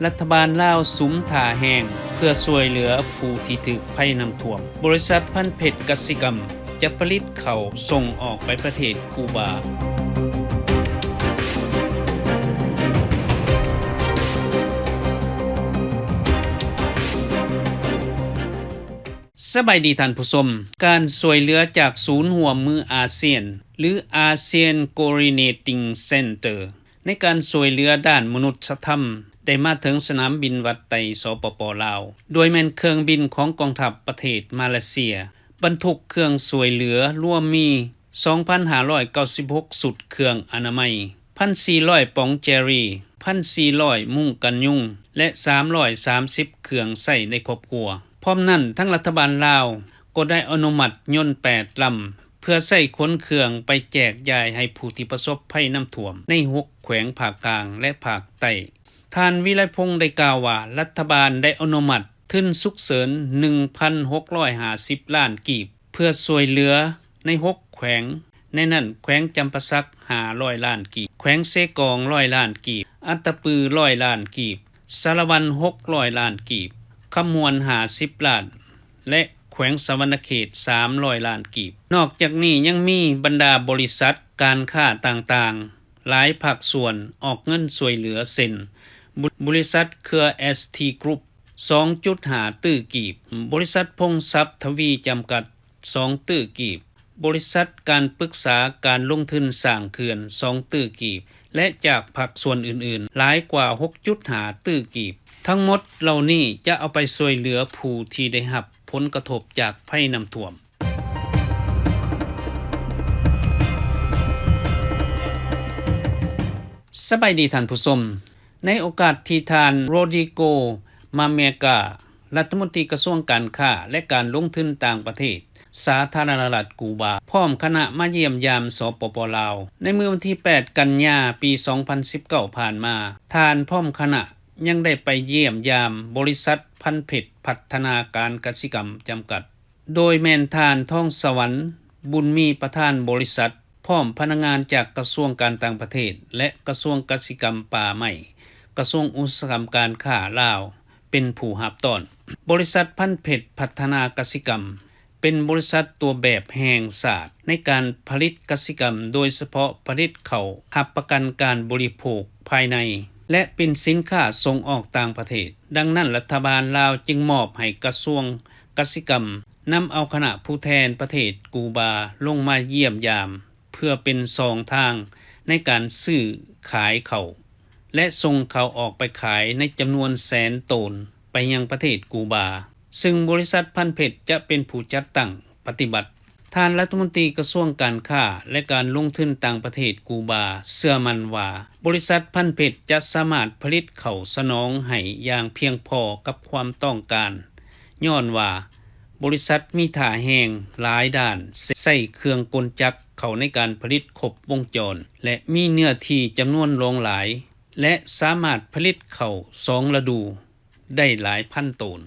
ລັດຖະບານລາວສຸມທ່າແຮງເພື່ອຊ່ວຍເຫຼືອຜູ້ທີ່ຖືກໄພນ້ຳຖ້ວມ. ບໍລິສັດພັນເພັດກະສິກຳຈະຜະລິດເຂົ້າສົ່ງອອກໄປປະເທດກູບາ. ສະບາຍດີທ່ານຜູ້ຊົມ. ການຊ່ວຍເຫຼືອຈາກສູນຮ່ວມມືອາຊຽນ ຫຼື ASEAN Coordinating Centre ໃນການຊ່ວຍເຫຼືອດ້ານມະນຸດສະທຳ ໄດ້ມາເຖິງສະໜາມບິນວັດໄຕ ສປປ ລາວ, ໂດຍແມ່ນເຄື່ອງບິນຂອງກອງທັບປະເທດມາເລເຊຍ, ບັນທຸກເຄື່ອງຊ່ວຍເຫຼືອລວມມີ ສອງພັນຫ້າຮ້ອຍເກົ້າສິບຫົກຊຸດເຄື່ອງອະນາໄມ, ພັນສີ່ຮ້ອຍປ່ອງແຈຣີ, ພັນສີ່ຮ້ອຍມຸ້ງກັນຍຸງ ແລະ ສາມຮ້ອຍສາມສິບເຄື່ອງໃຊ້ໃນຄອບຄົວ. ພ້ອມນັ້ນ, ທາງລັດຖະບານລາວກໍໄດ້ອະນຸມັດຍົນແປດລຳ ເພື່ອໃຊ້ຂົນເຄື່ອງໄປແຈກຢາຍໃຫ້ຜູ້ທີ່ປະສົບໄພນ້ຳຖ້ວມໃນຫົກແຂວງພາກກາງ ແລະ ພາກໃຕ້. ທ່ານ ວິໄລພົງ ໄດ້ກ່າວວ່າ ລັດຖະບານໄດ້ອະນຸມັດທຶນສຸກເສີນ ໜຶ່ງພັນຫົກຮ້ອຍຫ້າສິບລ້ານກີບ ເພື່ອຊ່ວຍເຫຼືອໃນຫົກແຂວງ, ໃນນັ້ນແຂວງຈຳປາສັກ ຫ້າຮ້ອຍລ້ານກີບ, ແຂວງເຊກອງ ຮ້ອຍລ້ານກີບ, ອັດຕະປື ຮ້ອຍລ້ານກີບ, ສາລະວັນ ຫົກຮ້ອຍລ້ານກີບ, ຄຳມ່ວນ ຫ້າສິບລ້ານ ແລະ ແຂວງສະຫວັນນະເຂດ ສາມຮ້ອຍລ້ານກີບ. ນອກຈາກນີ້ຍັງມີບັນດາບໍລິສັດການຄ້າຕ່າງໆ ຫຼາຍພາກສ່ວນອອກເງິນຊ່ວຍເຫຼືອ ເຊັ່ນ ບໍ- ບໍລິສັດເຄືອ ເອສທີ ກຣຸບ ສອງຈຸດຫ້າຕື້ກີບ, ບໍລິສັດພົງຊັບທະວີຈຳກັດ ສອງຕື້ກີບ, ບໍລິສັດການປຶກສາການລົງທຶນສ້າງເຂື່ອນ ສອງຕື້ກີບ ແລະ ຈາກພາກສ່ວນອື່ນໆ ຫຼາຍກວ່າ ຫົກຈຸດຫ້າຕື້ກີບ. ທັງໝົດເຫຼົ່ານີ້ຈະເອົາໄປຊ່ວຍເຫຼືອຜູ້ທີ່ໄດ້ຮັບຜົນກະທົບຈາກໄພນ້ຳຖ້ວມ. ສະບາຍດີທ່ານຜູ້ຊົມ. ໃນໂອກາດທີ່ທ່ານ ໂຣດຣິໂກ ມາເມກາ ລັດຖະມົນຕີກະຊວງການຄ້າ ແລະ ການລົງທຶນຕ່າງປະເທດ ສາທາລະນະລັດກູບາ ພ້ອມຄະນະມາຢ້ຽມຢາມ ສປປ ລາວ ໃນມື້ວັນທີແປດ ກັນຍາ ປີສອງພັນສິບເກົ້າ ຜ່ານມາ, ທ່ານພ້ອມຄະນະຍັງໄດ້ໄປຢ້ຽມຢາມບໍລິສັດພັນເພັດພັດທະນາການກະສິກຳຈຳກັດ. ໂດຍແມ່ນທ່ານ ທອງສະຫວັນ ບຸນມີ ປະທານບໍລິສັດ ພ້ອມພະນັກງານຈາກກະຊວງການຕ່າງປະເທດ ແລະ ກະຊວງກະສິກຳປ່າໄມ້, ກະຊວງອຸດສາຫະກຳການຄ້າລາວ ເປັນຜູ້ຮັບຕ້ອນ. ບໍລິສັດພັນເພັດພັດທະນາກະສິກຳ ເປັນບໍລິສັດຕົວແບບແຫ່ງຊາດໃນການຜະລິດກະສິກຳ, ໂດຍສະເພາະຜະລິດເຂົ້າຮັບປະກັນການບໍລິໂພກພາຍໃນ ແລະ ເປັນສິນຄ້າສົ່ງອອກຕ່າງປະເທດ. ດັ່ງນັ້ນ, ລັດຖະບານລາວຈຶ່ງມອບໃຫ້ກະຊວງກະສິກຳ ນຳເອົາຄະນະຜູ້ແທນປະເທດກູບາລົງມາຢ້ຽມຢາມ ເພື່ອເປັນຊ່ອງທາງໃນການຊື້ຂາຍເຂົ້າ ແລະ ສົ່ງເຂົ້າອອກໄປຂາຍໃນຈຳນວນແສນໂຕນໄປຍັງປະເທດກູບາ, ຊຶ່ງບໍລິສັດພັນເພັດຈະເປັນຜູ້ຈັດຕັ້ງປະຕິບັດ. ທ່ານລັດຖະມົນຕີກະຊວງການຄ້າ ແລະ ການລົງທຶນຕ່າງປະເທດກູບາ ເຊື່ອໝັ້ນວ່າ ບໍລິສັດພັນເພັດຈະສາມາດຜະລິດເຂົ້າສະໜອງໃຫ້ຢ່າງພຽງພໍກັບຄວາມຕ້ອງການ, ຍ້ອນວ່າ ບໍລິສັດມີທ່າແຮງຫຼາຍດ້ານ, ໃຊ້ເຄື່ອງກົນຈັກເຂົ້າໃນການຜະລິດຄົບວົງຈອນ ແລະ ມີເນື້ອທີ່ຈຳນວນຫຼວງຫຼາຍ ແລະ ສາມາດຜະລິດເຂົ້າສອງລະດູໄດ້ຫຼາຍພັນໂຕນ.